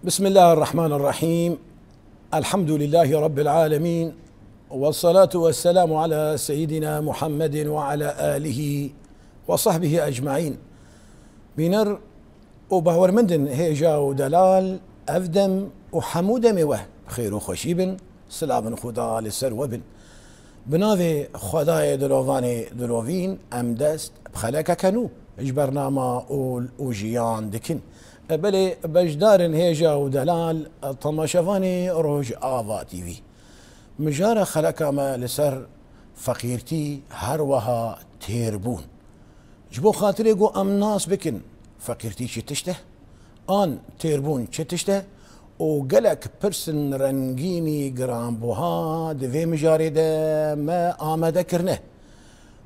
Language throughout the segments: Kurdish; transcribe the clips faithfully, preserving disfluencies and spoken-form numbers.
بسم الله الرحمن الرحيم. الحمد لله رب العالمين. والصلاة والسلام على سيدنا محمد وعلى آله وصحبه أجمعين. Bîner û bawermendin hêja û delal, ev dem û hemû demê we bi xêr û xweşî bin, silavin Xuda li ser we bin. Bi navê Xwedayê dilovanê dilovîn em dest bi xelekeke nû ji bernama Ol û Jiyan dikin. E belê beşdarin hêja û delal, temaşevanê Rojava T V. Mijara xeleka me li ser feqîrtî her weha têrbûn. Ji bo xatirê ku em nas bikin, feqîrtî çi tişt e? An têrbûn çi tişt e? Û gelek pirsên rengînî giranbuha di vê mijarê de me amade kirine.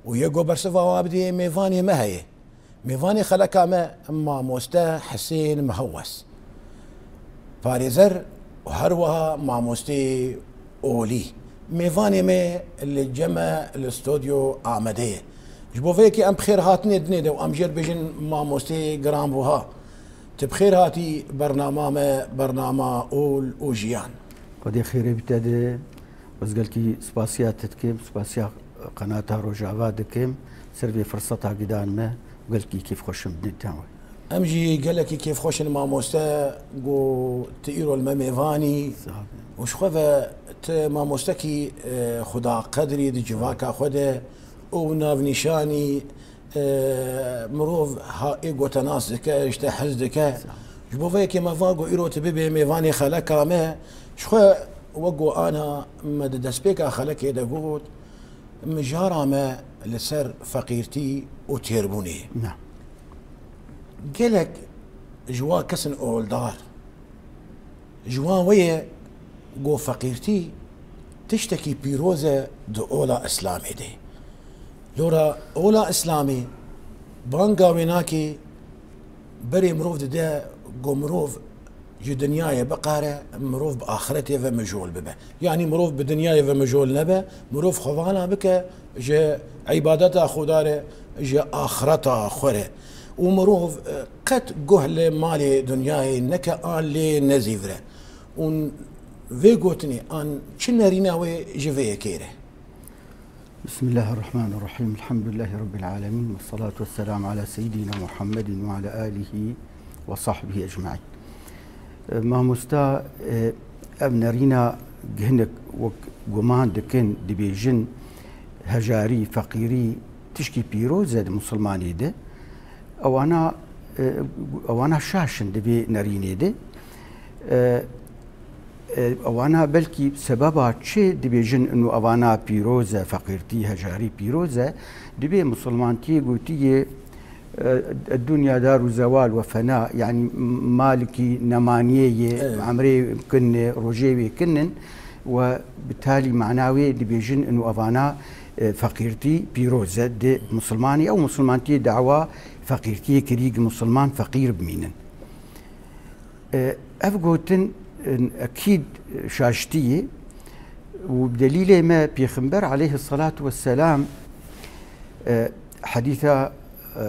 Û yê ku bersiva wa bidê mêvanê me heye. Mêvanê xeleka me mamoste Hisên Mihewes. Parêzer û her wiha mamostê Olî. Mêvanê me li cem me li stodyo amade ye. Ji bo vê yekê em bi xêr hatinê dinê de û em jê re bêjin mamostê giranbuha. Tu bi xêr hatî bernama me, bernama Ol û Jiyan. Xwedê xêrê bide de. Ez gelkî spasiya te dikim, spasiya qenata Rojava dikim, ser vê firseta gidan me û gelkî kêfxweş im dinê te we. Em jî gelekî kêfxweş in mamoste, ku tu îro li me mêvan î. Sağ ol. Û ji xwe ve tu mamostekî, e, xwedaqedr î di civaka xwe de û navnîşanî, e, mirov ha ê gotenas dike, ji te hez dike. Sağ ol. Ji bo vê yekê me va ku îro tu bibê mêvanê xeleka me, ji xwe wek ku ana me di destpêka xelekê de got, mijara me li ser feqîrtî û têrbûnê ye. Na. Gelek ji wa kesin oldar, ji wan wê ye ku feqîrtî tiştekî pîroz e di ola Îslamê de. Lora ola Îslamê banga wê nake, berê mirov dide ku mirov ji dinyayê biqare, mirov bi axretê ve mijol bibe. Yanî mirov bi dinyayê ve mijol nebe, mirov xwe vana bike ji îbadeta Xuda re, ji axreta xwe re. Û mirov, e, qet guh li malê dinyayê neke an lê nezîvire. Û vê gotinê an çi nerîna wê ji vê yekê re? بسم الله الرحمن الرحيم. الحمد لله رب العالمين. والصلاة والسلام على سيدنا محمد وعلى آله وصحبه أجمعين. E, mamosta, e, ev nerîna gihinik wek guman dikin, dibêjin hejarî, feqîrî tişkî pîroz e di misilmanî de. Ewana, e, ewana şaş in di vê nerînê de. E, e, ewana belkî sebeba çi dibêjin inu ewana pîroz e, feqîrtî, hejarî pîroz e, dibê misilmantiyê gotiye, e, الدنيا دار زوال وفناء, yanî malikî nemaniyê ye, Evet. emrê kin e, rojê wê kin in, we bi talî mana wê dibêjin inu evana, e, feqîrtî pîroz e di misilmanî, ew misilmantiyê dawa feqîrtiyê kirî, misilman feqîr bimînin. E, ev gotin, e, ekîd şaştî ye û delîlê me Pêxember aleyhissalatu vesselam, e, hedîsa, e,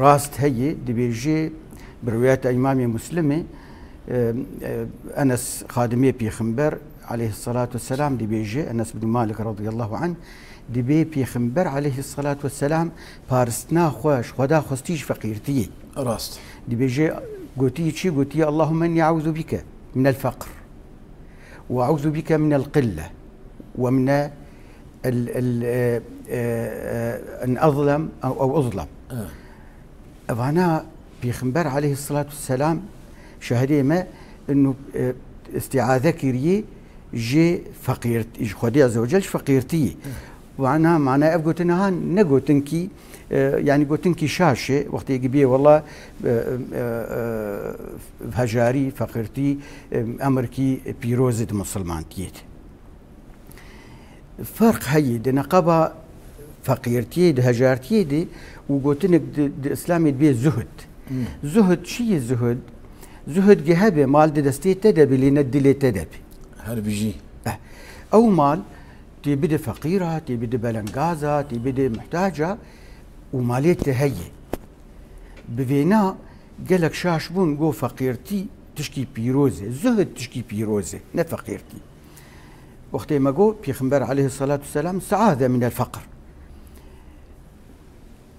rast heye, dibêje, bi riwayeta Îmamê Muslimê, e, e, Enes xadimê Pêxember aleyhissalatu vesselam dibêje, Enes bin Malik radiyallahu anh, dibê Pêxember aleyhissalatu vesselam paristina xwe ji Xweda xwestî ji feqîrtiyê. Rast. Dibêje, gotiye çi? Gotiye, "Allahümme inni eûzu bike minel feqr. Ve eûzu bike minel qille. Ve mine el, el, e, e, e, en azlem ev, ev uzlem." Evet. Evana Pêxember aleyhissalatu vesselam şahidê me inu, e, îstiaze kiriye ji feqîrt-, ji Xwedê Azze ve Cel ji feqîrtiyê. Wana mana ev gotin ha ne gotinkî, e, yanî gotinkî şaş e, wextê ki bê wela, e, e, e, hejarî, feqîrtî, e, emirkî pîroz e di misilmantiyê de. Ferq heye di neqeba feqîrtiyê, di hejartiyê de û gotinek di, di Îslamê dibê zuhd. Hmm. Zuhd çi ye zuhd? Zuhd gi hebe mal di destê te de be, lê ne dilê te de be. Her bijî. Eh. Ew mal tê bide feqîra, tê bide belengaza, tê bide muhtaca û malê te heye. Bi vêna gelek şaş bûn, got, "Feqîrtî tişkî pîroz e. Zuhd tişkî pîroz e, ne feqîrtî. Wextê me got, Pêxember aleyhissalatu vesselam, "Seade minel feqr."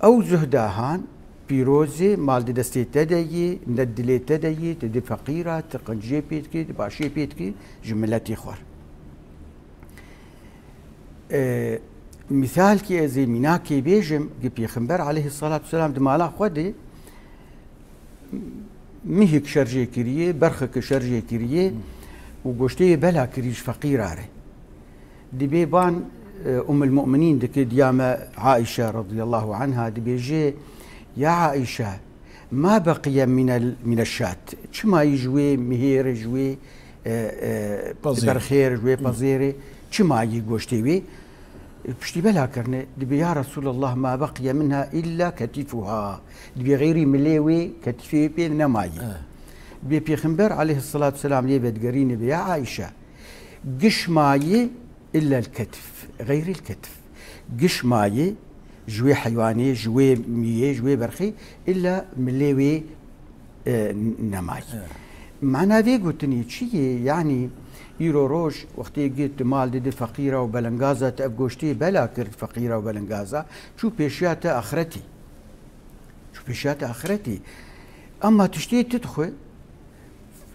Ew zuhda han pîroz e, mal di destê te de yê, ne dilê te de yê, tu di feqîra, tu qenciyê pê dikî, tu başiyê pê dikî, ji miletê xwe re. E, mîsalkî ez ê mînakê bêjim, ki Pêxember aleyhissalatu vesselam di mala xwe de mihik şerjê kiriye, berxik şerjê kiriye û goştê wê bela kirî ji feqîra re. Dibê ban, e, Ummul Mu'minîn dike, diya me Aîşe radiyallahu anha, dibêje, "Ya Aîşe, ma beqiye minel, mineşşat." Çi mayî ji wê mihêr, ji wê, e, e, Pezêr. berxêr, ji wê pezêrê, çi mayî goştê wê? Piştî bela kirine, dibê, "Ya Resulallah, ma beqiye minha illa ketifuha." Dibê xeyrî milê wê, ketîfê wê pê nemaye. Eh. Dibê Pêxember aleyhissalatu vesselam lê vedigerîne, bê, "Ya Aîşe, giş mayê illa el-ketif, xeyrî el-ketif." Giş mayê ji wê heywanê, ji wê miyê, ji wê berxê, illa milê wê, e, nemayî. Evet. Mana vê gotinê çi ye? Yanî îro roj wextê git mal didi feqîra û belengaza, te ev goştê bela kir feqîra û belengaza, çû pêşiya te axretî. Çû pêşiya te axretî. Ema tiştê tu dixwe,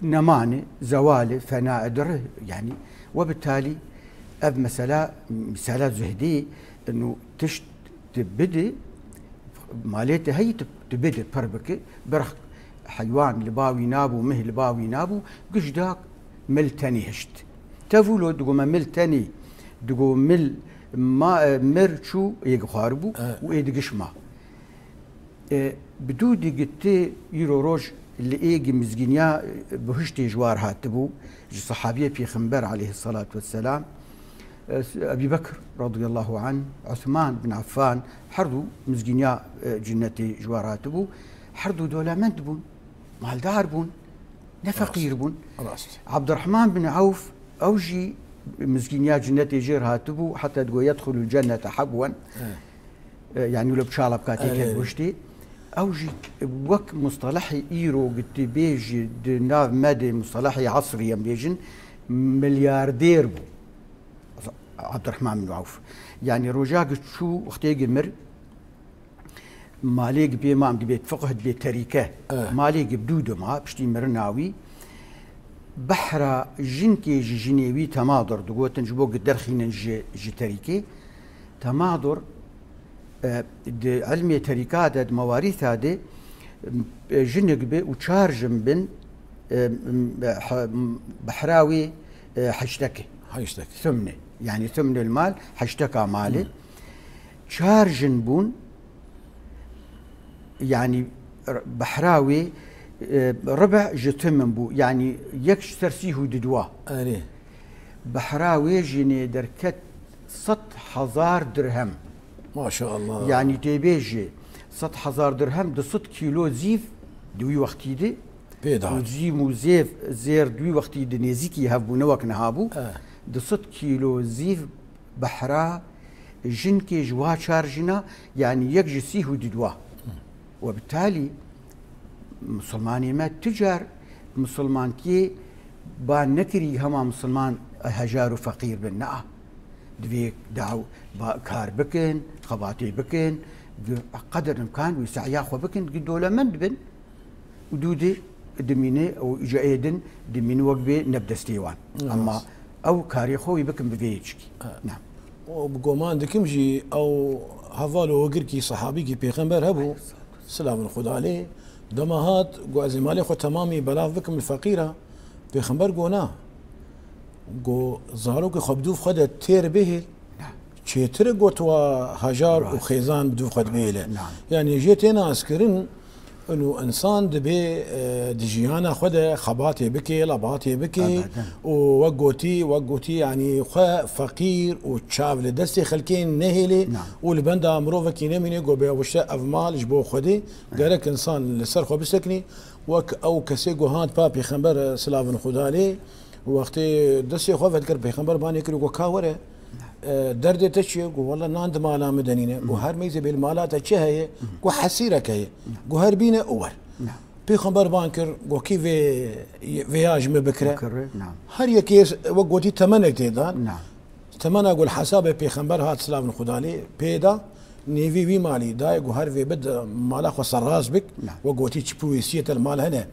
nemane, zewale, fena, edire, yanî we bi talî ev mesela, misala zuhdî, inu tişt tu bidi, malê te heyî tu, tu bidi, pir biki, birx heywan li ba wî nabû, mih li ba wî nabû, giş da mil tenî hişt. Tevûlo digo me mil tenî, digo mil ma, e, mir çû êg xwar bû Evet. û ê di giş ma. E, bi dû digiti îro roj li êgî mizgîniya, e, bihiştê ji war hatibû, ji sahabiyê Pêxember aleyhissalatu vesselam, e, Ebî Bekr radiyallahu anh, Osman bin Affan, her du mizgîniya, e, cinnetê ji war hatibû, her du dolemend bûn, maldar bûn, ne feqîr bûn. Rast. Abdurrahman bin Awf, ew jî mizgîniya cinnetê jêr hatibû, heta digo yedxulul cennete habwen. Evet. E, yanî wilo bi çala bikatê Erê. ke goştê. Ew jî wek mustalehê îro gitî bêjî di nav me de mustalehê esrî em bêjin, milyardêr bû. Abdurrahman bin Awf. Yanî roja gi çû wextê gi mir, malê gi pê mam dibê fiqh dibê terîke. Evet. Malê gi bi dû dima, piştî mirina wî, behra jinkê ji jinê wî temadur digotin, ji bo gi derxînin ji, ji terîkê. Temadur, e, di ilmê terîka de, di mewarîta de, e, jinik bi û çar jin bin, e, he-, behra wî, e, heştek e. Heştek. Sumne. Yanî sumnul mal, heşteka malê. Hı. Çar jin bûn, yanî r-, behra wê, e, ribe ji timin bû. Yanî yek ji ser sîh û didwa. Erê. Behra wê jinê derket sed hezar dirhem. Maşallah. Yanî tê bêjê sed hezar dirhem, du sed kîlo zîv di wî wextî de. Pê de û hat. Zîm û zêv, zêr di wî wextî de nêzîkî hev bû, ne wek niha bû. Eh. Du sed kîlo zîv behra jinkê ji wa çar jina, yanî yek ji sîh û didwa. We bi talî, misilmanê me tu car misilmantiyê ba nekirî hema misilman hejar û feqîr bin. Na. Divê daw ba kar bikin, xebatê bikin, bi qedir imkan wî seya xwe bikin, gi dolemend bin. Û dû di dimîne û îca ê din dimîne wek bê ne bi destê wan. Evet. Ama ew karê xwe wî bikin bi vê yê çikî. Evet. Na. Û bi goman dikim jî ew heval û hogirkî sehabîkî pêxember hebû, silavên Xuda lê, dema hat, got, "Ez ê malê xwe temamî belav bikim li feqîra." Pêxember got, "Na." Got, "Zarokê xwe bi dûv xwe de têr bihêl." Na. Çêtir e got wa hejar û Rast. xêzan bi dûv xwe dibêle. Na. Yanî jê tê naskirin, û însan dibê, e, di jiyana xwe de xebatê bike, lebatê bike Ebeden. û wek gotî, wek gotî, yanî xwe feqîr û çav li destê xelkê nehêlê Na. û li benda mirovekî nemîne, go bê ew işte ev mal ji bo Xwedê, gerek însan li ser xwe bisekinî, wek ew kesê go hat pa pêxember, e, silavên Xuda lê, wextê destê xwe vedikir pêxember banê kir, go ka were, E, derdê te çi ye? Got, "Walla nan di mala min de nîne." Got, "Her meyzê bê li mala te çi heye?" Got, "Hesîrek heye." Got, "Her bîne û wer." Pêxember ban kir, got, "Kî vê, vêya ji min bikire?" Bikire, na. Her yekê wek gotî temenek tê dan. Na. Temena ku li hesabê Pêxember hat, silavin Xuda lê, pê da, nêvî wî malî dayê ku her vê bid mala xwe serrast bik, na, wek gotî çi pû wêsiyê te li mal hene,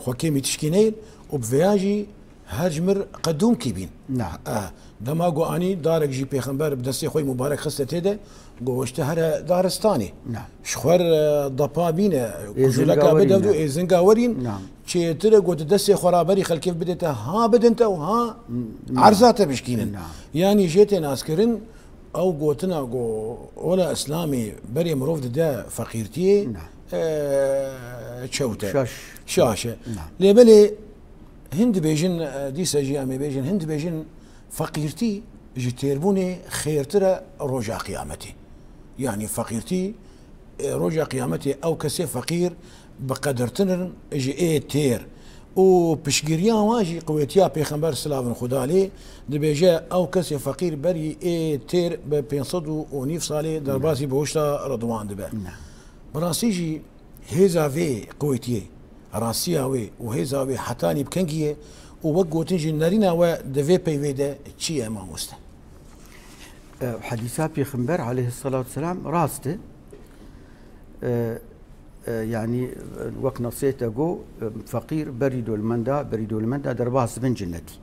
xwe kêmî tişkî neyên û bi vêya jî her ji mir qedûmkî bîn. Na. Eh, dema ku anî darek jî Pêxember bi destê xwe yê mubarek xiste tê de, got, "Wişte here daristanê." Na. Ji xwe re depa bîne, ê kujuleka zinga bidevd û ê zinga werîn. Na. Çêtir e, got, destê xwe raberî xelkê bidête, ha bidin te û ha, na, erza te bişkînin. Na. Yanî jê tê naskirin, ew gotina ku ola Îslamê berê mirov dide feqîrtiyê, na, e, çewt e. Şaş. Şaş e. Na. Lê belê hin dibêjin, e, dîsa jî em ê bêjin, hin dibêjin feqîrtî ji têrbûnê xêrtir e roja qiyametê. Yanî feqîrtî, e, roja qiyametê ew kesê feqîr bi qedirtir in ji ê têr. Û piştgiriya wan jî qwêtiya Pêxember silavin Xuda lê dibêje, ew kesê feqîr berî ê têr bi pênc sed û nîv salê derbasî bihuşta Ridwan dibe. Na. Bi rastî jî hêza vê qwêtiyê, rastiya wê û hêza wê hetanî bi kengî ye û wek gotin jî nerîna we di vê peyvê de çi ye mamoste? E, hedîsa Pêxember aleyhisselatu selam rast e. E, e, yanî, e, wek nesê te got, e, feqîr berî dolimenda, berî dolimenda derbas bin cinnetî.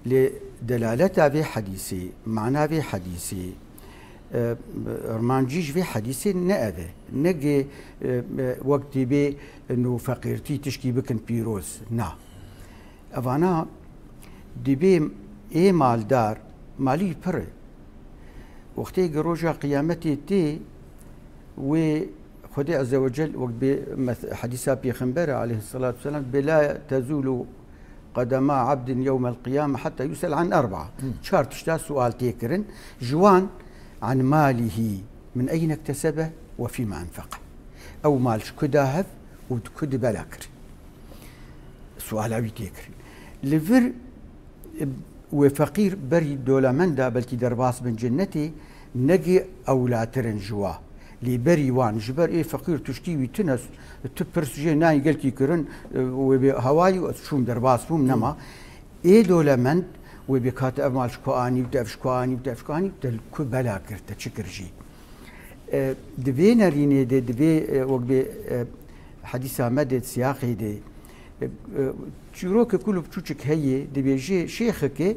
Lê delaleta vê hedîsê, mana vê hedîsê, e, armancî ji vê hedîsê ne ev e. Ne gê, e, e, wek dibê nû feqîrtî tişkî bikin pîroz. Na. Evana dibê ê maldar, malî pir e. Wextê ki roja qiyametê tê, wê Xwedê Azze ve Cel wek bê mes-, hedîsa Pêxember aleyhisselatu vesselam, bê la tezûlu qedema abdin yewmel qiyame hatta yusel an erba. Hı. Çar tişta sual tê kirin. Ji wan an malihî min eyne iktesebe ve fîme enfeqe. Ew mal ji ku da hev û di ku di bela kir. Suala wî tê kirin. Li vir, e, wê feqîr berî dolemenda belkî derbas bin cennetê, negê ewlatirin ji wa. Lê berî wan, ji ber ê feqîr tiştî wî tune, tu pirs jê nayî gelkî kirin, e, wê bê hewayî û ez çûm derbas bûm, nema. Ê dolemend wê bê ka te ev mal ji ku anî û te ev ji ku anî û te ev ji ku anî û te li ku bela kir, te çi kir jî. E, di vê nerînê de, di vê, e, wek bê, e, hedîsa me de, siyaqê de, e, e, çîrokê kul û biçûçik heye, dibêje şêxekê,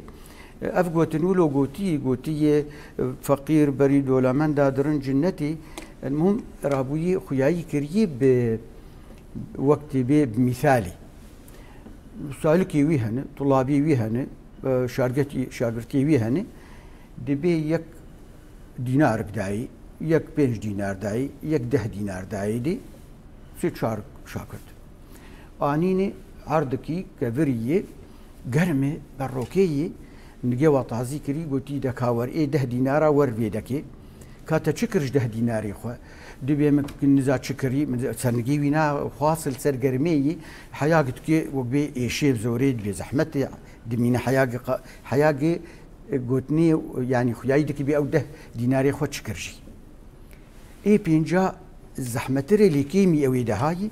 e, ev gotin wilo gotî, gotiye, e, feqîr berî dolemenda dirin cinnetê, e, mum rabûyî xuyayî kiriye bi wek dibê bi mîsalî. Salikê wî hene, tulabê wî hene, e, şargetî-, şagirtê wî hene, dibê yek dînarik dayî, yek pênc dînar dayî, yek deh dînar dayî dê, sê çar şagirt. Anînê erdikî kevirî yê, germê, berrokê yê, nigê wa tazî kirî, gotî, deka wer ê deh dînara wer vê dekê. Ka te çi kir ji deh dînarê xwe? Dibê min niza çi kirî, min sernigê wî na xwast li ser germê yî, heya gitkê wek bê êşê bi zorê dibê zehmetê, dimîne heya gi qa-, heya gi, e, gotinê, yanî xuyayî dikî bê ew deh dînarê xwe çi kir jî. Ê pênca zehmetirê lê kêmî ew ê dehayî,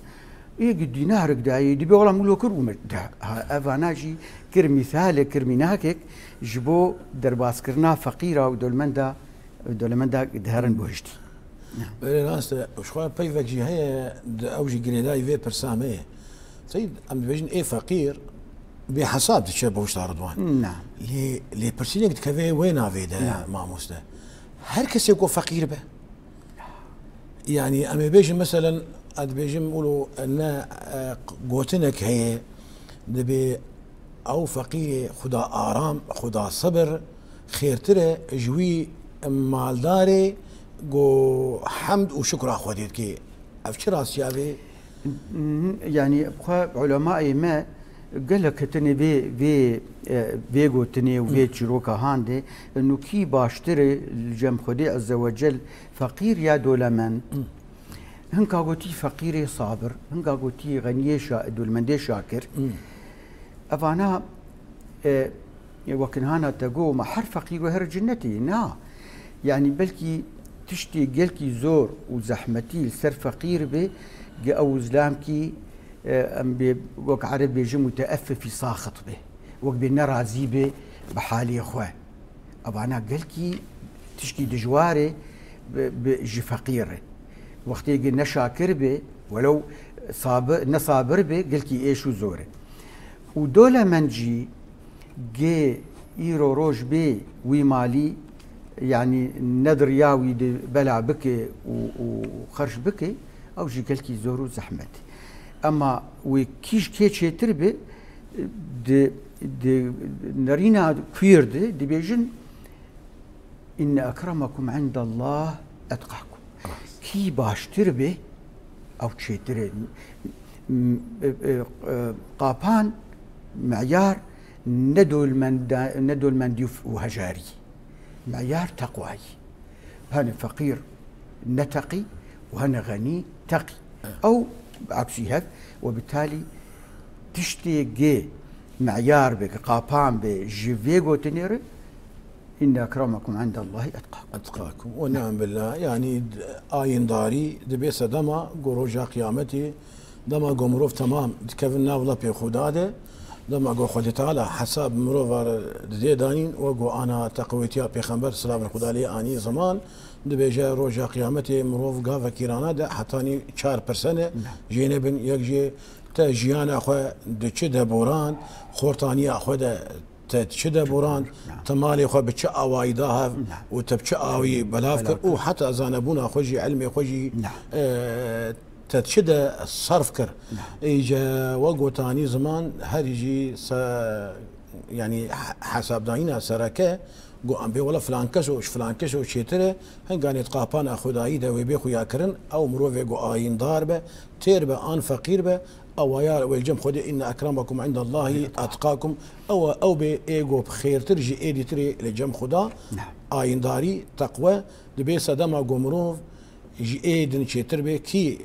ê gi dînarik dayê, dibê wela min wilo kir û min deh. Ha, evana jî kir mîsalek, kir mînakek ji bo derbaskirina feqîra û dolmenda, dolmenda diherin guhiştî. Belê rast e, ji xwe peyvek jî heye, di ew jî girêdayî vê pirsa me ye. Seyîd, em dibêjin ê feqîr bê hesab diçe bi wişta Ridwan. Na. Lê, lê pirsînek dikeve wê navê de, na, mamoste. Her kesê ku feqîr be. Yanî em ê bêjin, meselen, ez dibêjim, wilo ne, e, gotinek heye, dibê ew feqîrê Xuda aram, Xuda sibir, xêrtir e ji wî maldarê ku hemd û şukra Xwedê dike. Ev çi rastiya vê? Mhm, yanî xwe ulemayê me gelek ketine vê, vê, e, vê gotinê û vê çîroka hande, nû kî baştir e li cem Xwedê Azze ve Cel feqîr ya dolemend? Hinka gotî feqîrê sabir, hinka gotî xeniyê şa-, dulmendê şakir. Evana, e, e, wek niha te got, ma her feqîr û her cinnetê, na. Yanî belkî tiştê gelkî zor û zehmetî li ser feqîr be, gi ew zilamkî E, em bê, wek ereb bêjin, muteeffifî saxit be. Wek bê nerazî be bi halê xwe. Evana gelkî tişkî dijwar e bi, bi, ji feqîr re. Wextê gi ne şakir be, welew sabi-, ne sabir be, gelkî êş û zor e. Û dolemend jî gê îro roj bê wî malî, yanî nediriya wî di bela bike û, û xerc bike, ew jî gelkî zor û zehmet e. Ema wê kîj kê çêtir be, di, di nerîna kuîr de dibêjin, "Inne ekremekum indallah etqakum." Kî baştir be, ew çêtir e. M-, e, e, e, qapan, meyar, ne dolmenda-, ne dolmendî û hejarî. Meyar teqwayî. Hene feqîr ne teqî û hene xenî teqî. Ew bi aksî hev û bi talî tiştê gê meyar be, ki qapan be ji vê gotinê re, "Inne ekremekum indallahî etqakum." Etqakum. Û ne'em billah. Yanî d-, ayîndarî dibê sedema ku roja qiyametê, dema ku mirov temam dikevin nav lepê Xuda de, dema ku Xwedê Teala hesab mirova re didê danîn, wek ku ana teqwêtiya Pêxember, silavên Xuda lê anî ziman, dibêje roja qiyametê mirov gavekî rana de hetanî çar pirsene, jê nebin, yek jê te jiyana xwe di çi de boran, xortaniya xwe de te çi de boran, te malê xwe bi çi awayî da hev û te bi çi awî belav kir û heta zanebûna xwe jî, ilmê xwe jî, e, te çi de serf kir. Îce we gotanî ziman her jî se-, yanî he-, hesabdayîna sereke, got, "Em bê wela filan kes û ji filan kes û çêtir e." Hinganê di qapana Xwedayî de wê bê xuya kirin, ew mirovê ku ayîndar be, têr be an feqîr be, ewaya wê li cem Xwedê, "Inne ekremekum indallahî etqakum." Ew, ew bê ê ku bi xêrtir ji ê dîtirê li cem Xuda, ayîndarî, teqwe, dibê sedema ku mirov ji ê din çêtir be, kî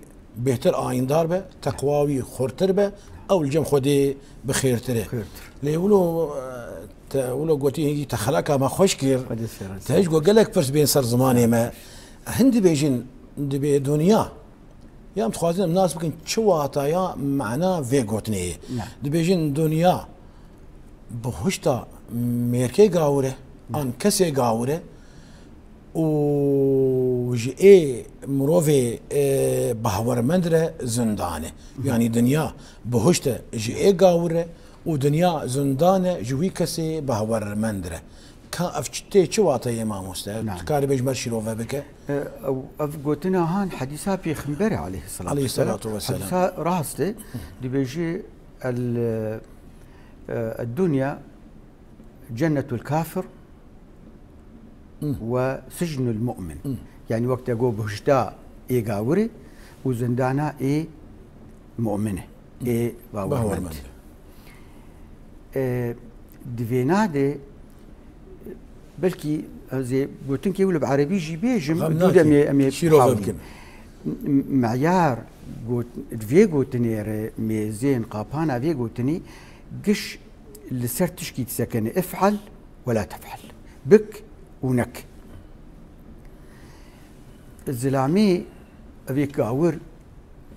bêhtir ayîndar be, teqwa wî xurtir be, ew li cem Xwedê bi xêrtir e. Xêrtir. Lê wilo, e, te wilo gotî hingî te xeleka me xweş kir. Xwedê sê razî. Te hêj got gelek pirs bên ser zimanê me. Hin dibêjin, dibê dinya. Ya em dixwazin em nas bikin çi wataya, mana vê gotinê ye. Ne. Dibêjin dinya bihuşta mêrkê gawir e, ne, an kesê gawir e. Û ji ê mirovê, e, bahwermend re zindan e. Hı. Yanî dinya bihuşt e ji ê gawir re û dinya zindan e ji wî kesê bahwermend re. Ka ev çi, tê çi wateyê mamoste? Naam. Tu karî bê ji me şîrove bike? E, ew, ev gotina han hedîsa Pêxemberê aleyhissalatu vesselam. Aleyhissalatu vesselam. Hedîsa rast e. Hı. Dibêje el, e, e, dunya cennetul kafir Hı. ve sicnul mu'min. Hı. Yani wek te got bihuşta ê gawirê û zindana ê mu'mine, ê bawermend. Bawermend. E, di vêna de belkî ez ê gotinkê wilo bi erebî jî bêjim, Xem dû de nake. Em ê, em ê Şîrove bihawînin. Bikin. M-, meyar got-, di vê gotinê re mêzên qapana vê gotinî giş li ser tişkî disekene, if'al we la tef'al. Bik û nek. Zilamî, evê gawir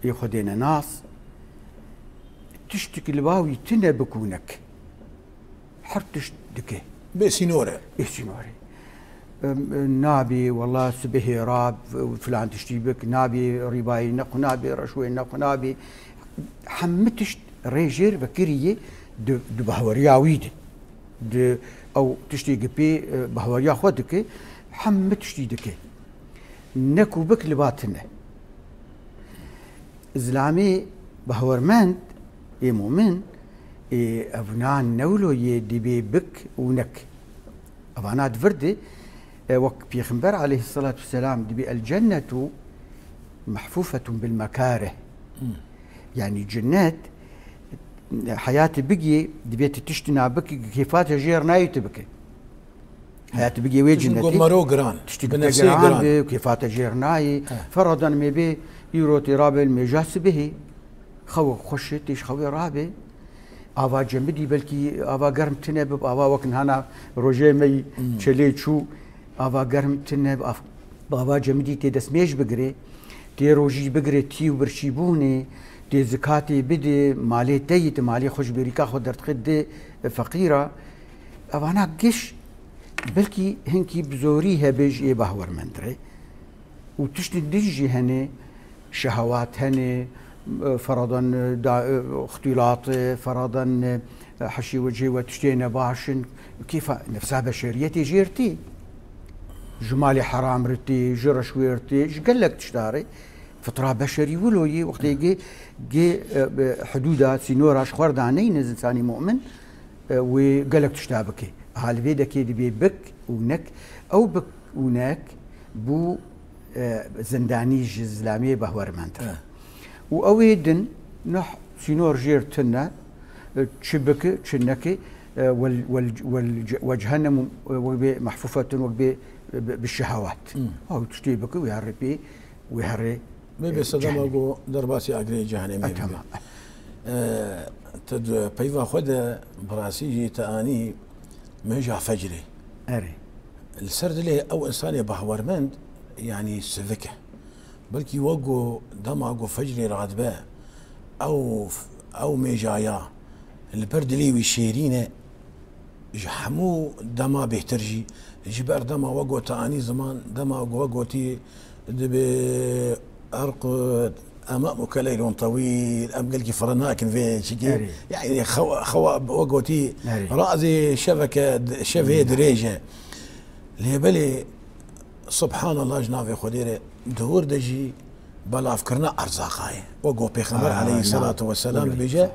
ê Xwedê nenas, tiştik li ba wî tune bik û nek. Her tişt dike. Bê sînor e. Bê sînor e. Em, nabê, wela sibehê ra, f-, filan tiştî bik, nabê rîbayê nexwe, nabê reşwê nexwe, nabê hemî tişt rê jêr vekirî yê di, di bahweriya wî de. Di ew tiştê gi pê, e, bahweriya xwe dike, hemî tiştî dike. Nek û bik li ba tune. Zilamê bahwermend, ê mumin, ê evna ne wilo yê dibê bik û nek. Evana di vir de, e, wek Pêxember aleyhissalatu vesselam dibê, "El cennetu mehfufetun bil mekarih." Hmm. Yani cennet, heyatê bigê, dibê tu tiştina bikî, kêfata jêr nayê tu bike. Heyatê bigê wê cennetê. Tiştik mero giran. Tiştik bi nefsê giran be, kêfata jêr nayê. He. Feradan me bê, îro tê rabe, mêja sibehê. Xew xweş e, têj xewê rabe. Ava cemidî belkî ava germ tine bib, ava wek nihana rojê me yî Hmm. çelê çû, ava germ tine bib, av-, ava cemidî tê destmêj bigirê, tê rojî bigirê, tî û birçîbûnê, Tê zikatê bidê, malê te yî, ti malê xwe ji bêrîka xwe derdixê didê feqîra. Evana giş belkî hinkî bi zorî hebê ji ê bahwermend re. Û tiştên din jî hene, şehewat hene, feradan, da, ixtîlat, feradan, heşî wecê we tiştê nebaş in. Kêfa nefsa beşeriyetê jê re tê. Ji malê heram re tê, ji reşwê re tê, ji gelek tişta re. Fitra beşerî wilo yê, wextê gê, gê, e, e, hidûda, sînora ji xwe re daneyne zinsanî mu'min, e, wê gelek tişta bike. Ha, li vê dekê dibê bik û nek, ew bik û nek bû, e, zindanî ji zilamiyê behwermend. Eh. Û ew ê din, neh sînor jêr tune, e, çi bike, çi neke, e, wel, wel, wel, we cehennem, e, wek bê mehfufetun, wek bê, e, bi, bi şehewat. Hmm. Ew tiştê bike, wê herê pê, wê herê, Bê e, bê sedema cehennemê. Go derbasî agirê cehennemê E, bibe. Tamam. E, tu di peyva xwe de bi rastî jî te anî mêja fecrê. Erê. Li ser dilê ew insanê bahwermend, yanî sivik e. Belkî wek go dema go fecrê radibe, ew, ew mêjaya li ber dilê wî şêrîn e, ji hemû dema bêhtir jî, ji ber dema wek go te anî ziman, dema go wek gotî dibe erqud emameke leylun tewîl, em gelkî fire nakin vê çikê. Erê. Yanî xewa, xewa wek gotî Erê. Razê şeveke, şevê Erê. Dirêj e. Lê belê, Subhanallah, ji navê Xwedê re di wir de jî belavkirina erzaqa ye. Wek ku Pêxember Aa, aleyhisselatu na, vesselam dibêje,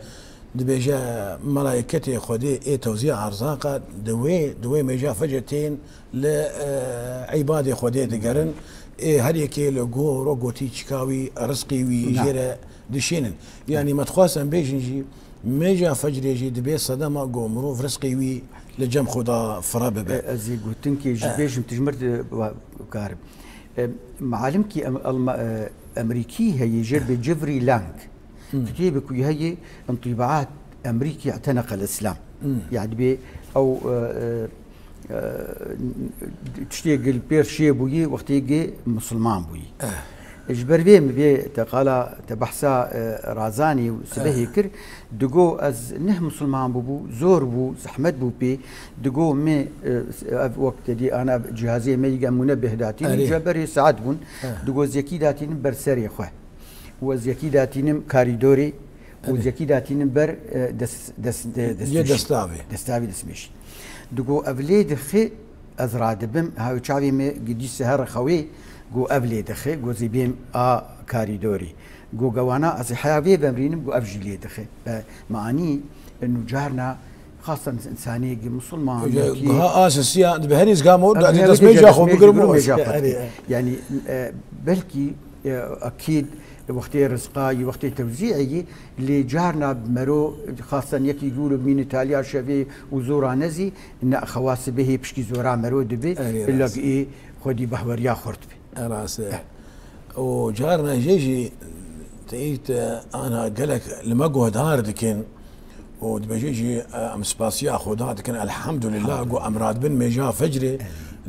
dibêje, melaîketê Xwedê ê tewzîya erzaqa di wê, di wê mêja fecê tên li, e, îbadê Xwedê digerin. Ê her yekê li gor wek gotî çika wî, rizqê wî Na. Jê re dişênin. Yanî me dixwest em bêjin jî, Mêja fecrê jî dibê sedema ku mirov rizqê wî li cem xwe de fire bibe. E, ez ê gotinkê jî Eh. bêjim, tu ji mir de wa-, karim. E, malimkî em-, Alma-, e, Emerîkî heye, jê re bê Jeffrey Lang. Hmm. Kitêbek wî heye, Întîbaat Emerîkî I'teneqel Îslam. Hmm. Yani dibê ew, e, e, e, tiştê gil pêr şê bûyî, wextê gê misilman bûyî. Eh. Ji ber vê min vê te qala te behsa, e, razanî û sibehê Eh. kir, digo ez neh misilman bûbû, zor bû, zehmet bû pê, digo me, e, ev wek te dî ana cihazê me yî gemûne bêhdatî Eh. ji berê saet bûn, Eh. digo ez yekî datînim ber serê xwe. Û ez yekî datînim karîdorê, û Erê. ez yekî datînim ber, e, des-, des-, de-, Yê destmêşî. Destavê. Destavê destmêşî. Digo ev lê dixê, ez radibim, ha çavê me gidî seher xewê, go ev lê dixê, go zî bêm a karîdorî. Go gewana ez ê heya vê vemrînim, go ev jî lê dixê. Be, me anî, inu carna, xasen insanê gi musulman, Öyle ki, daha asisiya, bi herî zgamo, Ev da herî destmêja xwe destmêja bigirim xwe o. Mêja xwe Erê. Yani, e, belkî, e, akîd, wextê rizqa yî, wextê tewzî'ê yî, lê carna mero, xasen yekî gûr bimîne taliya şevê û zora nezî, ne xewa sibehê pişkî zora mero dibe, Erê, illa rast. Ki ê xwedî behweriya xurt be. Rast e. Û carna jê jî te ît, e, ana gelek li me guhdar dikin û dibêje jî, e, em spasiya Xuda dikin, elhamdulillah, ku em radibin mêja fecrê,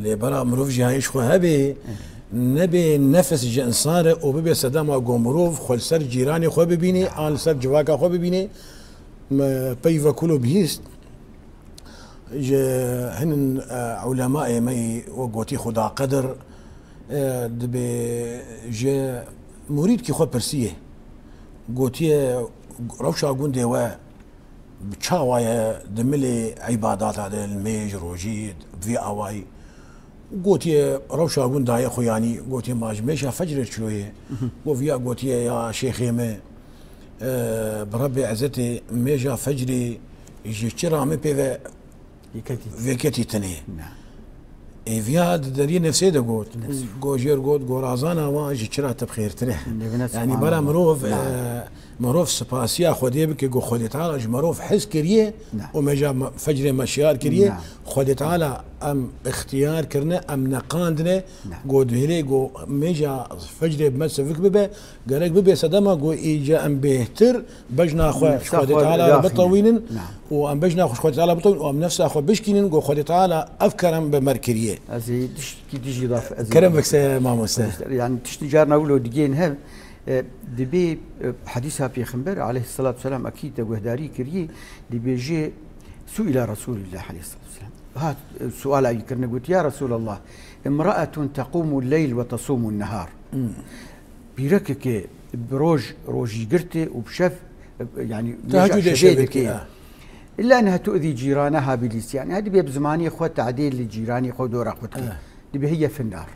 lê bera mirov jî hayê ji xwe hebê, nebê nefis ji insan re û bibê sedema ku mirov xwe li ser cîranê xwe bibînê, an li ser civaka xwe bibînê. Me peyva kulo bihîst. Ji hinin, e, ulemayê me yî wek gotî Xuda Qedir, e, dibê ji murîdkî xwe pirsiyê. Gotiye, rewşa gundê we bi çawa ye di milê îbadata de, li mêj, rojî, vî awayî? Gotiye, rewşa gunda ye xwe yanî, gotiye, ma ji mêja fecrê çilo ye? Got, viya gotiye, ya şêxê me, e, bi Rebbê Ezzetê mêja fecrê ji çira min pê ve Yeketî. Vêketî tinê. Na. Ê viya di deriyê nefsê de got. Nefs. Go jêr got, gorazana wan ji çira te bi xêrtir e. Yanî bera mirov, e, mirov spasiya Xwedê bike, go Xwedê Teala ji mirov hez kiriye Na. Û mêja me-, fecrê me şiyar kiriye. Na. Xwedê Teala em ixtiyar kirine, em neqandine, Na. Go dihêlê, go mêja fecrê bi me sivik bibe, Gerek bibe sedema ku îca em bêhtir bejna xwe ji Xwedê Teala re bitewînin û em bejna xwe ji Xwedê Teala bitewînin û em nefsa xwe bişkînin ku Xwedê Teala ev kerem bi me re kiriye. Ez ê tiştkî dijî laf, ez ê Kerem bikse mamoste. Yani tiştî carna wilo digên hev, E, dibê, e, hedîsa Pêxember aleyhisselatu vesselam, ekîd te guhdarî kirî, dibêje, su'ila Resulullah aleyhisselatu vesselam. Hat, e, suala wî kirine, got, "Ya Resulallah, imra'atun tequmu leyl ve tasumu nehar." Hmm. Pîrekeke bi roj, rojî girtê û bi şev, e, yani, Tehecûdê şevê şevê dike. Dike, ha. "Illa enha tu'zî cîraneha bil îsyan." Yani, dibê bi zimanê xwe tadê li cîranê xwe dora xwe dike. Ha. Dibê hiye finnar.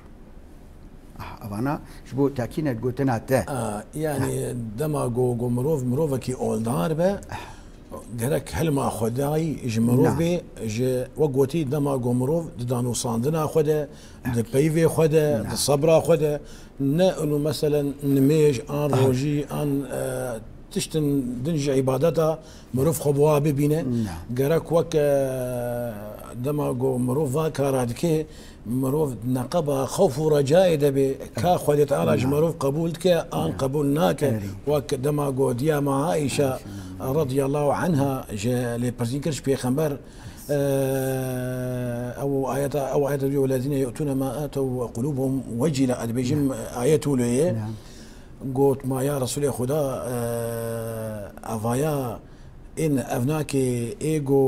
Ah, evana ji bo tekîne gotina te. Ah, yani dema go, go mirov, mirovekî oldar be, gerek hilma Xwedayî ji mirov Na. Be, ji wek gotî dema go mirov di danûsandina xwe de, di peyvê xwe de, Na. Di sebra xwe de, ne û meselen nimêj, an Ah. Rojî, an, e, tiştin din ji îbadeta mirov xwe bi wa bibîne. Na. Gerek wek, e, dema go mirov va kara dike, mirov neqeba xewf û recayê de bê, ka Xwedê Teala ji Na. Mirov qebûl dike, an Na. Qebûl nake. Erê. Wek dema gotiya me Aîşe Aîşe. Radiyallahu anha ji lêpirsîn kir ji Pêxember, e, ew ayeta, ew ayeta diyor, "Wellezîne yu'tûne ma atew ve qulûbuhum vecile", ez dibêjim, Na. Ayet wilo ye. Na. Got ma ya Resûlê Xuda, e, evaya ên evnakê ê go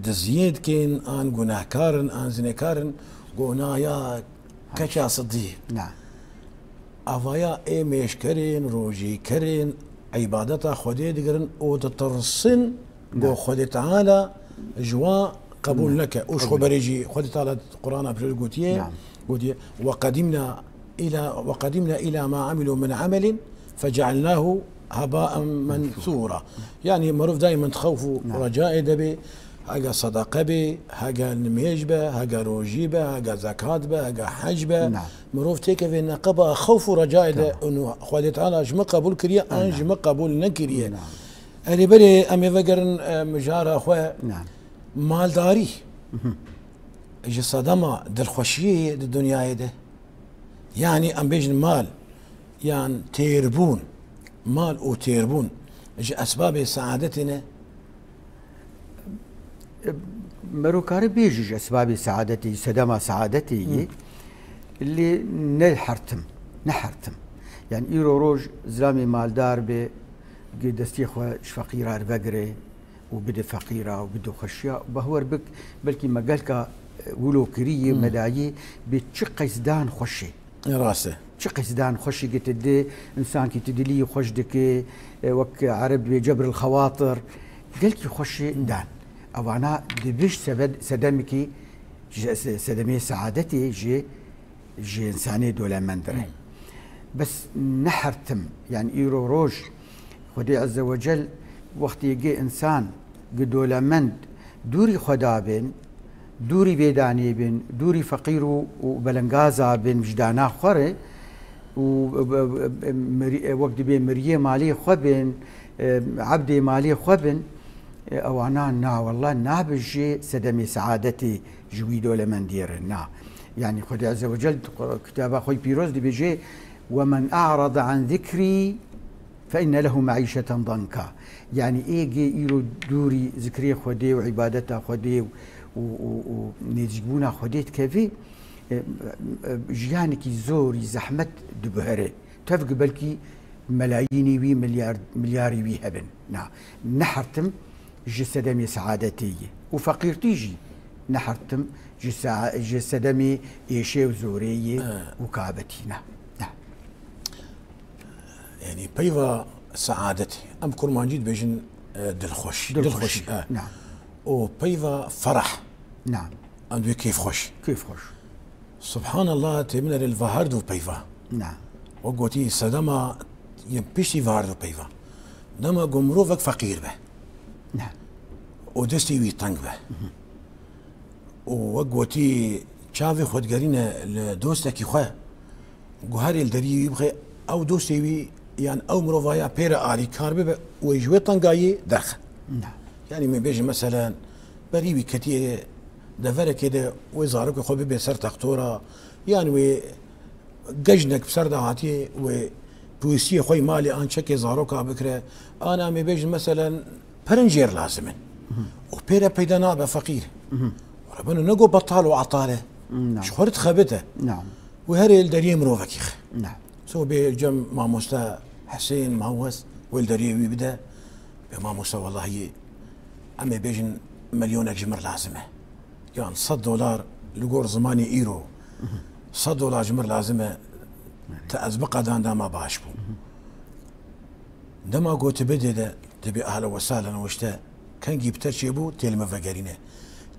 diziyê dikin, an gunahkar in, an zinekar in, go na ya keça Sidî. Na. Avaya ê mêşkerin, rojîkerin, îbadeta Xwedê digirin û ditirsin, Na. Go Xwedê Teala ji wa qebûl Na. Neke. Û ji xwe Qebûl. Berê jî Xwedê Teala Qur'ana pir gotiye, Na. Gotiye, "Ve qedîmna ila, ve qedîmna ila ma amilû min amelin fecealnahu hebaen mensûra." Yani mirov daimen di xewf û Na. Recayê de be, hege sedeqe be, hege nimêj be, hege rojî be, hege zekat be, hege hec be. Na. Mirov têkeve neqeba xewf û recayê de, Tamam. Û Xwedê Teala ji min qebûl kiriye, an Tamam. Ji min qebûl nekiriye. Tamam. Erê berê em ê vegerin, e, mijara xwe. Tamam. Maldarî. Mhm. Ji sedema dilxweşiyê ye di dinyayê de. Yani em bêjin mal, yan têrbûn, mal û têrbûn ji esbabê saadetê ne? Mero kare bêjî ji esbabê saadetê, sedema saadetê yê, Hı. Lê ne her tim, ne her tim. Yani îro roj zilamê maldar be, gi destê xwe ji feqîra vegire û bide feqîra û bide xweşiya û behwer bik, belkî me gelka, e, wilo kirî yê, Hı. Me dayî, bê çi qeysdan xweş e. Rast e. Çi qeysdan xweş e, gi tu di, însankî tu dilî xweş dike, e, wek ereb bê cebril xewatir. Gelkî xweş e dan. Evana dibiş sebed-, sedemekî ji se-, sedemê saadetê ji, ji însanê dolemend re. Hmm. Bes ne her tim, yani îro roj, Xwedê Ezze ve Cel wextê gi însan, gi dolemend dûrî xwe dabin, dûrî vê danê bin, dûrî feqîr û, û belengaza bin, ji dana xwe re û, e, e, e, mirî-, e, wek dibê miriyê malê xwe bin, e, ebdê malê xwe bin, e, ewana na, wallah, nabe ji sedemê saadetê ji wî dolemendiyê re, na. Yani Xwedê Ezze ve Cel kitaba xwe pîroz dibêje, "Ve men a'rada an zikrî fe inne lehu me'îşeten danka." Yani ê gê îro dûrî zikrê Xwedê û îbadeta Xwedê û, û, û, û nêzîkbûna Xwedê dikevî, e, e, jiyanekî zorî zehmet diguhere. Tevgi belkî melayînî wî, milyar, milyarî wî hebin. Na, ne her tim ji sedemê saadetê yê. Û feqîrtî jî ne her tim ji sa-, ji sedemê êşê û zorê yê Ha. Û kabetî. Na, na. Yani peyva saadetê. Em kurmancî dibêjin, e, dilxweş. Dilxweşî. Dilxweşî, e. Na. Û peyva ferah. Na. Em dibê kêfxweş. Kêfxweş. Subhanallah, tê min erê li va her du peyva. Na. Wek gotî sedema yên piştî va her du peyva. Dema ku mirovek feqîr be. Na. Û destê wî teng be. Mhm. Û wek gotî çavê xwe digerîne li dostekî xwe, guherê li deriyê wî bixe, ew dostê wî yan ew mirovaya pê re alîkar bibe û ji wê tengayî derxe. Na. Yanî me bêje meselen, berî wî ketiye deverekê de wê zarokê xwe bibe ser textora, yan wê gejnek bi ser de hatiye wê pûsiyê xwe yî malê an çekê zaroka bikire, an em ê bêjin meselen pirincêr lazim in. Mhm. Û pê re peyda nabe feqîr. Mhm. Rebeno ne go betal û etal e. Na. Ji xwe re dixebite. Na. Wê herê li deriyê mirovekî xe. Na. So bê cem mamoste Hesên, Mawes, wê li deriyê wî bide. Bê mamoste, wellahî em ê bêjin milyonek ji mir lazim e. Yan sed dolar li gor zimanê îro. Sed dolar ji mir lazim e. Te ez biqedan dema baş bû. Dema got bidê de, dibê ahla we sahlen û işte kengî bi te çêbû, tê li min vegerîne.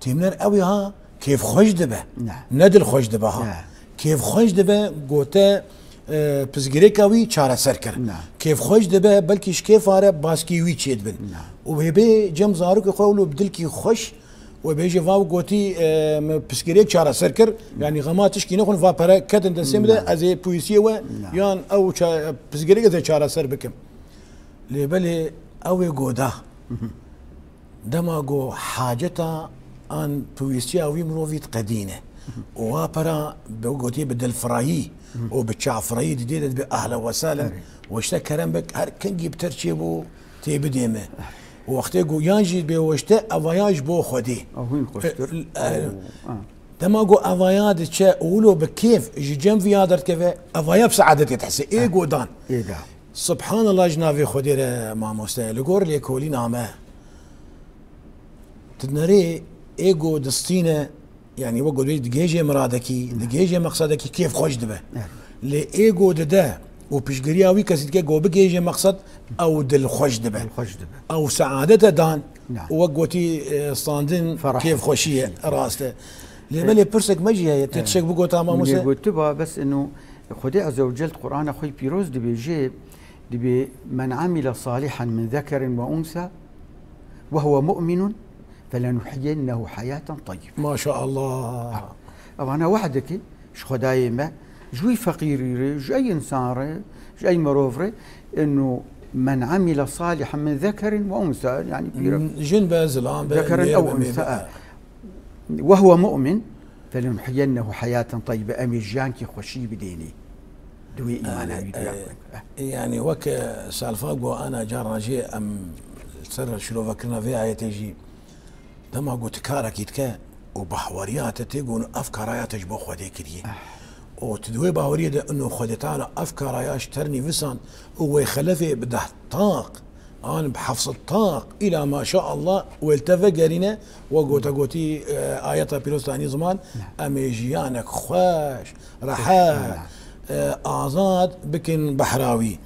Têminer ew ê ha kêfxweş dibe. Ne. Ne dilxweş dibe ha. Ne. Kêfxweş dibe, gote, e, pirsgirêka wî çareser kir. Ne. Kêfxweş dibe, belkî ji kêfa re baskî wî çêdibin. Ne. Û wê bê cem zarokê xwe wilo bi dilkî xweş, we bêje va gotî, e, min pirsgirêk çareser kir, yanî xema tişkî nexwin, va pere ketin destê min de, ne, ez ê pûlisiyê we, ne, yan ew ça-, pirsgirêk ez ê çareser bikim. Lê belê ew ê goda. Dema go haceta an pêwîstiya wî mirovî diqedîne. Û wa pera bi gotiyê bi dilfirahî û bi çavfirahî didê de dibê ahla we sahlen. Evet. Weşte kerem bik, her kengî bi te çêbû tê bidê me. Û wextê go yan jî bê weşte evaya ji bo Xwedê. Ew hîn xweştir. E, e, dema go evaya diçe û wilo bi kêf ji cem viya derdikeve, evaya bi seadetê dihese. Ê godan. Ê da. Subhanallah ji navê Xwedê re mamoste, li gor lêkolîna me. Tu nerê ê go distîne, yanî wek go digihêje miradekî, digihêje meqsedekî kêfxweş dibe. Evet. Lê ê go dide û piştgiriya wî kesî dike go bigihêje meqsed, ew dilxweş dibe. Dilxweş dibe. Ew seadete dan, na, û wek gotî, e, standin, ferah, kêfxweşî ye, xweşî, rast e. Lê, e, belê pirsek me jî heye, te, e, tiştek bigota mamoste? Min ê gotiba, bes inu Xwedê Azze ve Cel Qur'ana xwe pîroz dibêje, dibê, "Men amile salihan min zekerin ve unsa ve huve mu'minun felenuhyiyennehu hayaten tayyibe." Maşallah. Ha. Evana wehdeke ji Xwedayê me, ji wî feqîrî re, ji ey insan re, ji ey mirov re, inu, "Men amile salihan min zekerin ve unsa", yani pîre. Jin be, zilam be, zekerin ew unsa. Ve huve mu'min, "Felenuhyiyennehu hayaten tayyibe", em ê jiyankî xweşî bidênê. Di wê îmana wî duya xwe. E, yanî wek, e, Salfa got, ana caran jî em ser şirovekirina vê ayetê jî dema got karekî dike û bahweriya te tê got, ev karaya te ji bo Xwedê kiriye. Û tu di wê baweriyê de ino Xwedê Teala ev karaya ji te re nivîsand û wê xelefê bi deh taq An bi hefsed taq îla maşaallah wê li te vegerîne, we gota gotî, e, ayeta pîroz tanî ziman, em ê jiyanek xweş, rehet, e, azad bikin behra wî.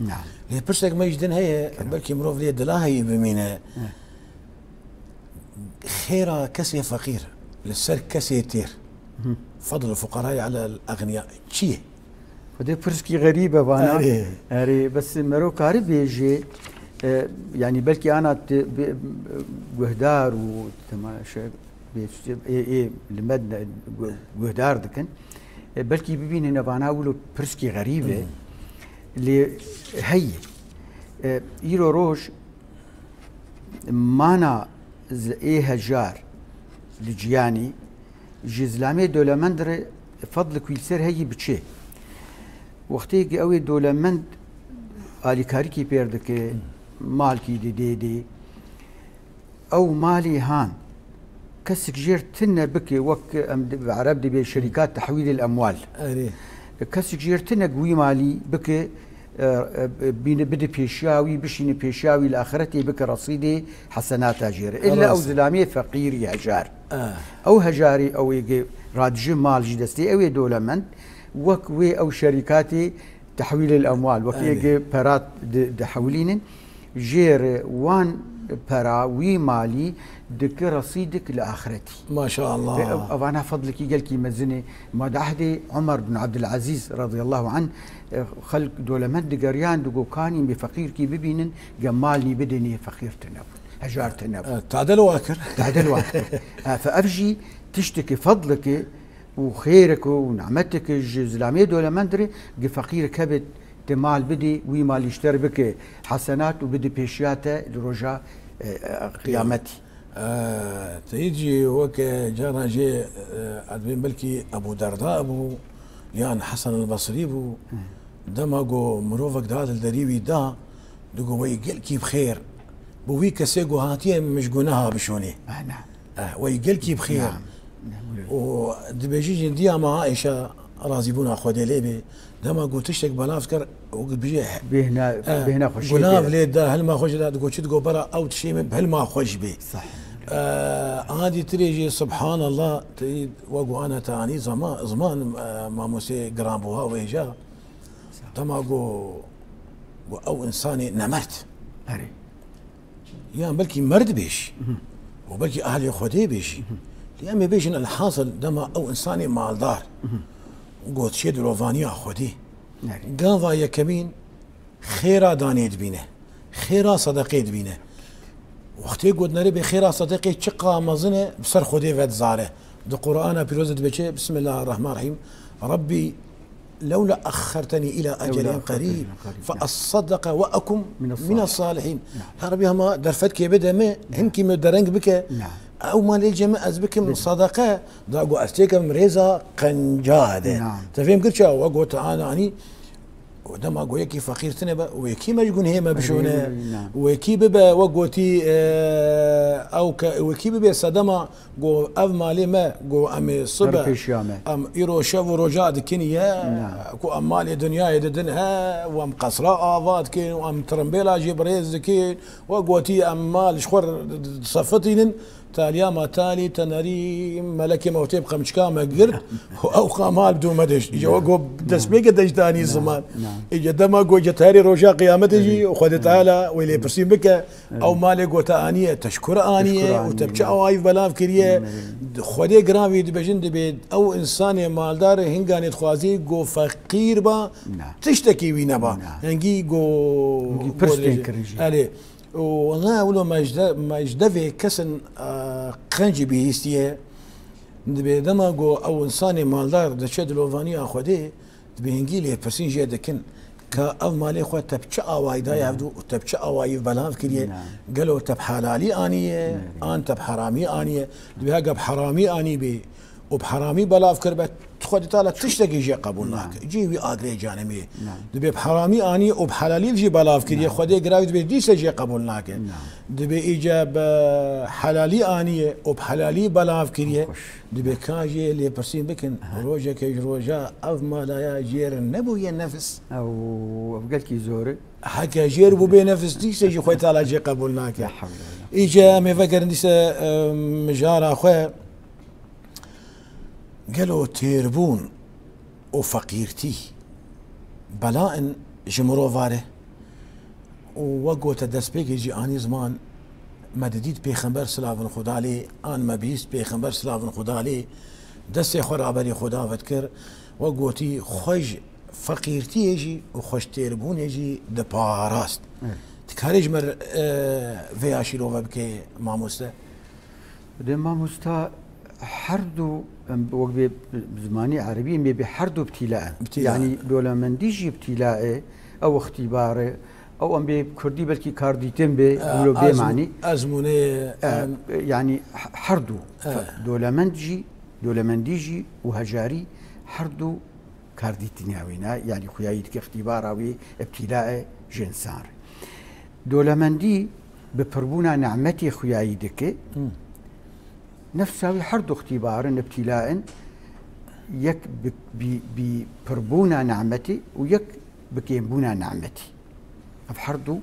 Lê pirsek me ji din heye, belkî mirov lê dila heyî bimîne. Xêra kesê feqîr li ser kesê têr. Fadl fuqarayê alel exniya çi ye? Xwedê pirskî xerîb e vana. Erê. Erê, bes mero kari bêjê, e, yanî belkî ana te, be, guhdar û temaşe, bê, ê, ê, li me de gu-, guhdar dikin. E, belkî bibînin vana wilo pirskî xerîb e. Lê heyî. E, îro roj mana z-, ê hejar li ciyanî ji zilamê dewlemend re fedlik wî li ser heyî biçe. Wextê ki ew ê dewlemend alîkarîkî pêr dike, malkî didê dê, ew malê han kesik jêr tune bike, wek em di, bi ereb dibê şerîkat tehwîlil emwal. Erê. Kesik jêr tune wî malî bike, e, e, bîne bide pêşiya wî, bişîne pêşiya wî li axretê bike resîdê hesenata jê re. Illa ew zilamê feqîrî hejar. E. Ew hejarî ew ê ge radijî mal jî destê ew ê dewlemend, wek wê ew şerîkatê tehwîlil emwal, wek ê ge perat di, dihewlînin. Jê re wan pera wî malî dike resîdik li axretî. Maşallah. Ve ev, evana fedlikî gelkî mezin e. Ma di ehdê Omer bin Abdulazîz radıyallahu anh, e, xelk dewlemend digeriyan, digo kanî bê feqîrkî bibînin, ge malî bidinê feqîr tune bû. Hejar tune bû. E, tadel wa kir. Tadel wa kir. E, fe ev jî tiştekî fedlike û xêreke û nimeteke ji zilamê dewlemend re, gi feqîrek hebe te mal bidî, wî malî ji te re bike hesenat û bide pêşiya te li roja, e, e, qiyametî. E, te yê jî weke caran jê, e, ez dibêm belkî Ebû Derda bû, yan Hesen el Basrî bû. Dema ku mirovek dihat li derî wî da, digo, "Wey gelkî bi xêr." Bi wî kesê ku hatiye min ji guneha bişonê. Eh, wey gelkî bi xêr. Û dibêjî jî diya me Aîşe, Razîbûna Xwedê lê bê. Dema ku tiştek belav kir, wek dibêje, bêhna, eh, bêhna xweşiyê gunav lê da, hilma xweş da, digot çi digot, bera ew tiştê min bi hilma xweş bê. Sah. Eh, adî tirê jî, subhanallah, tê wek ku ana te anî zema-, ziman, eh, mamostê giranbuha wêja. Dema ku, ku ew insanê nemert. Erê. Yan belkî merd bê jî. Mhm. Û belkî ahlê Xwedê bê jî. Mhm. Lê em ê bêjin elhasil dema ew insanê maldar. Mhm. Got çê dilovaniya Xwedê. Nerê? Gava yekemîn xêra danê dibîne. Xêra sedeqê dibîne. Wextê got nerê bê xêra sedeqê çiqa mezin e, bi ser Xwedê vedizare. Di Qur'ana Pîroz de dibe çi? Bismillahirrahmanirrahîm. Rabbî lewla exxertenî îla ecelin qerîb fe esaddeqa we ekun mine salihîn. Ya Rabbî hema derfetkê bide min, hinkî min dereng bike. Ew malê cê min ez bikim sedeqe, da got ez têkevim rêza qenca de. Te fêm kir çawa? We got anî, û dema got yekî feqîr tine be, wekî me ji gunhê me bişone, wekî bibe, we gotî, e, ew ke, wekî bibe sedema, got ev malê me, got em ê sibe, em îro şev û roja dikin ye, ku em malê dinyayê didin he, û em qesra ava dikin, û em tirimbêla jî birêz dikin, we gotî em mal ji xwe sefitînin, Talya ma talî tenerî melekê mewtê bi qemçika me girt û ew qa mal bi dû me deşt. Îca we got destpêke deştanî ziman. Îca dema got ceterê roja qiyametê jî Xwedê Teala wê lêpirsîn bike. Ew malê got te aniye, te ji kur aniye û te bi çi awayî belav kiriye. Xwedê giran vî dibêjin dibê ew insanê maldar hinganê dixwazî got feqîr ba, tiştekî wî neba. Hingî got pirs tên kirin jî. Erê. Û wela wilo me ji de-, me ji devê kesin, e, qencî bihîstiye. Dibê dema ku ew insanê maldar diçe dilovaniya Xwedê, dibê hingî lêpirsîn jê dikin, ka ev malê xwe te bi çi awayî daye hevdû û te bi çi awayî belav kiriye? Gelo te bi helalî aniye, an te bi heramî aniye? Dibê heke bi heramî anîbê, û bi heramî belav kiribe, Xwedê Teala tiştekî jê qebûl nake. Cihê wî agirê cehennemê ye. Dibê bi heramî anî û bi helalî jî belav kiriye. Xwedê giravî dibê dîse jê qebûl nake. Dibê îca bi helalî aniye û bi helalî belav kiriye. Dibê ka jê lêpirsîn bikin. Rojeke ji roja ev malaya jêr nebûye nefis. Ew, ev gelkî zor e. Heke jêr bû bê nefis dîse jî Xwedê Teala jê qebûl nake. Îca em ê vegerin dîse, e, mijara xwe. Gelo têrbûn û feqîrtî bela in ji mirovan re? Û wek gote destpêkê jî anî ziman, me didît Pêxember silavin Xuda lê, an me bihîst Pêxember silavin Xuda lê, destê xwe raberî Xuda ve dikir, wek gotî xwe ji feqîrtiyê jî û xwe ji têrbûnê jî diparast. Evet. Dikarî ji me re, e, vê ya şîrove bike mamoste? Dê mamosta, her du, em, wek bê bi zimanî erebî em ê bê her du btîla in. Btîla. Yanî dolemendî jî btîla e, ew îxtîbar e, ew em bê bi kurdî belkî kardîtin bê, e, wilo bê ezm-, manî. Ezmûnê, e, em, yanî he-, her du. E. Dolemend jî, dolemendî jî û hejarî her du kardîtiniya wî ne, yanî xuyayî dike îxtîbara wî, îbtîla e ji însan re. Dolemendî bi pirbûna nimetê xuyayî dike. Hmm. Nefsa wî her du îxtîbar in, îbtîla in, yek bi, bi, bi pirbûna nimetê û yek bi kêmbûna nimetê. Ev her du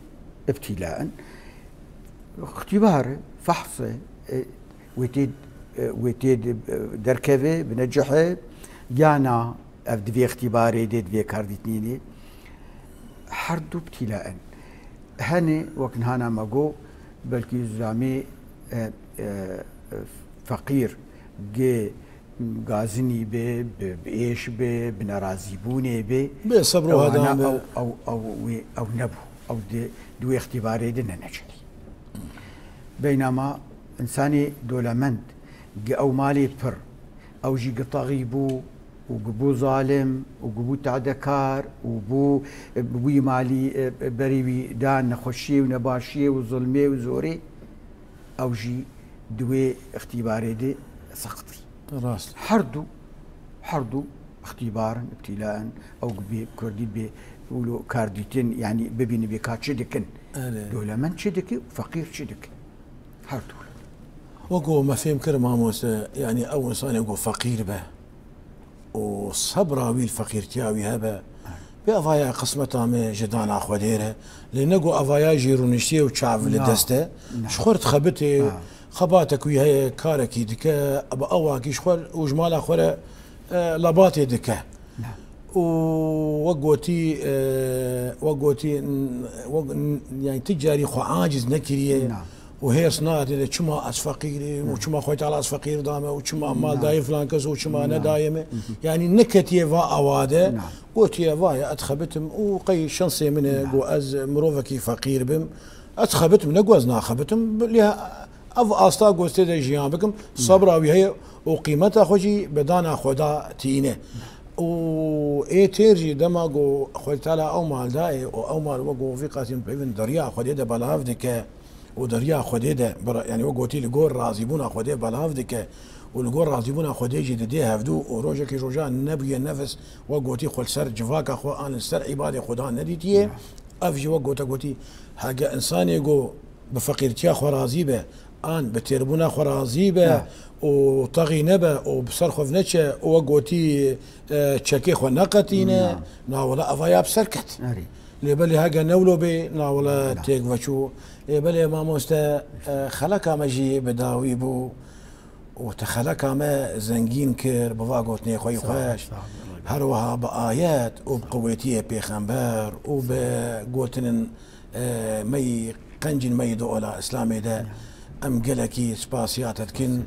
îbtîla in. Îxtîbar e, fehs e, e, wê tê, e, wê tê de, e, derkeve, bine cih e, ya na, ev di vê îxtîbarê de, di vê kardîtinê de. Her du îbtîla in. Hene, wek niha me got, belkî zamê, e, e, feqîr, gê gazinî be, bi, bi êş be, bi nerazîbûnê be. Bê sebr û hedan be. Ew, ew, ew, wê, ew nebû. Ew di, di wê îxtîbarê de neneçerî. Beynama însanê dolemend, gi ew malê pir, ew jî gi texî bû û gi bû zalim û gi bû tadekar û bû, bi bûyî malî, e, e, berî wî dan nexweşiyê û nebaşiyê û zilmê û zorê, ew jî di wê îxtîbarê de seqitî. Rast. Her du, her du îxtîbar in, îbtîla in, ew bê kurdî bê wilo kardîtin, yanî bibînî bê ka çi dikin. Erê. Dolemend çi dike û feqîr çi dike. Her du. Wek ku me fêm kir mamoste, yanî ew însanê ku feqîr be, û sebra wî li feqîrtiya wî hebe. Bê evaya qismeta me ji dana Xwedê re. Lê ne ku evaya jî rûniştiye û çav li Na. dest e. Na. Ji xwe re dixebitê. Na. Xebatek wî heye, karekî dike, bi awakî ji xwe û ji mala xwe re, e, lebatê dike. Na. Û wek gotî, e, wek gotî, n-, wek, n-, yani ti carî xwe aciz nekiriye. Na. û hêrs nayatê de çima ez feqîr im û çima Xwedê Teala ez feqîr dame û çima mal dayê filan kes û çima nedaye me. Yanî neketiye va awa de, gotiye, "Vaye, ez dixebitim û qey şansê min e ku ez mirovekî feqîr bim. Ez dixebitim, ne ku ez naxebitim." Lê ev asta ku ez tê de jiyan bikim, sebra wî heye û qîmeta xwe jî bi dana Xweda tîne. Û ê têr jî dema ku Xwedê Teala ew mal dayê û ew mal wek ku vî qasî min peyvên di riya Xwedê de belav dike, û di riya Xwedê de, bi ra-, yanî wek gotî li gor razîbûna Xwedê belav dike û li gor razîbûna Xwedê jî didê hevdû û rojekî rojan nebûye nefs, wek gotî xwe li ser civaka xwe an li ser îbadê Xweda nedîtiye. Ya. Ev jî wek gote gotî, hege însanê ku bi feqîrtiya xwe razî be, an bi têrbûna xwe razî be Ya. û texî nebe û bi ser xwe neçe û wek gotî, e, çekê xwe neqetîne, Ya. na wela eva ya bi ser ket. Erê. Lê belê hege newlo bê, na wela Na. têk veçû. Ê belê mamoste, e, xeleka me jî bi dawî bû û te xeleka me zengîn kir, bi va gotinê xwe yî Sağ ol, xweş. sağ ol. Her wiha bi ayet û bi qewetiyê pêxember û bi gotinên, e, me yî qencên me yî di ola Îslamê de Ya. em gelekî spasiya te dikin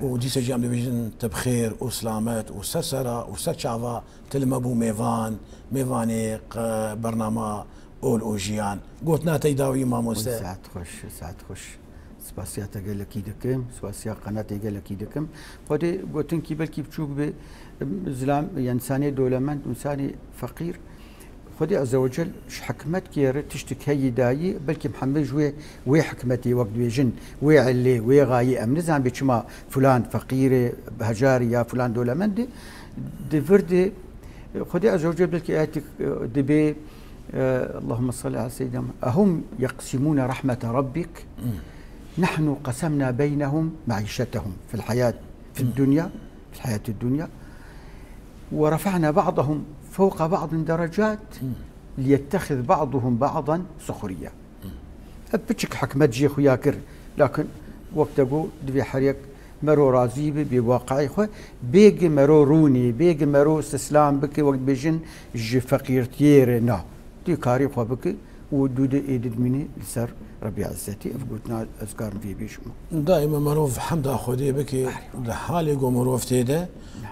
û dîsa jî em dibêjin te bi xêr û silamet û ser sera û ser çava Til me bû mêvan, mêvanê qe-, bernama Ol û Jiyan. Gotina te dawî mamoste. Saet xweş, saet xweş. Spasiya te gelekî dikim, spasiya qenatê gelekî dikim. Xwedê gotinkî belkî biçûk bê, em, zilam, yani însanê dolemend, însanê feqîr. Xwedê Azze ve Cel ji hikmetkê re tiştik heyî dayî, belkî hemî ji wê, wê hikmetê wek dibêjin, wê ilê, wê xayî, em nizanin bê çima filan feqîr e, hejar e ya filan dolemend e. Di vir de, Xwedê Azze ve Celle belkî ayetek, e, dibê, e, Allahümme salli ala seyyidina Muhammed. Ehum yeqsimûne rahmete rabbik. Nahnu qasemna beynehum meîşetehum fil hayat, fid dunya, fil hayatid dunya. Ve rafa'na ba'dahum fewqa ba'din derecat liyettehiz ba'duhum ba'dan suhriye. Ev piçik hikmet jê xuya kir. Lakin wek te got, divê her yek mero razî be, bê waqayê xwe, bêgi mero rûnê, bêgi mero sislam bike, wek dibêjin ji feqîrtiyê re na. Tu karê xwe bike û dû de êdî dimînî li ser Rebbê Ezzetî. Ev gotina ez karim vê bêjim. Daîma merov hemda Xwedê bike, di halê ku mirov tê de,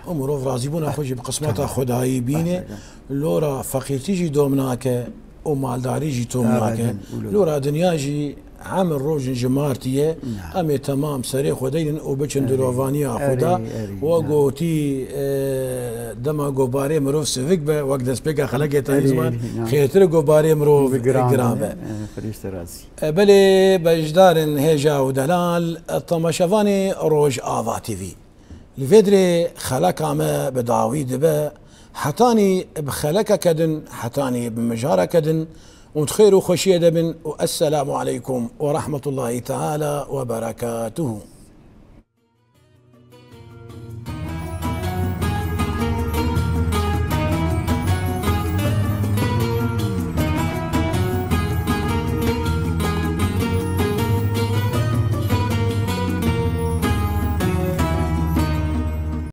û mirov razîbûna xwe jî bi qismeta Xwedayî bîne, lora feqîrtî jî dom nake. û maldarî jî tom nake. Abadan, û li Lora dinya jî hemir rojin ji martî ye. Na. Em ê temam serê xwe deynin û biçin Erê, dilovaniya xwe erê, da. erê, We na. gotî, e, dema ku barê mirov sivik be, wek destpêka xelekê te Erê, ziman, na. xêrtir e ku barê mirov Bi giran giran be. be. E, Xwedê ji te razî. E, belê beşdarên hêja û delal, e, temaşevanê Rojava T V. Li vê dirê xeleka me bi dawî dibe, hetanî bi xelekeke din, hetanî bi mijareke din, û di xêr û xweşiyê de bin û Esselamu aleykum ve rahmetullahi teala ve berekatuhu.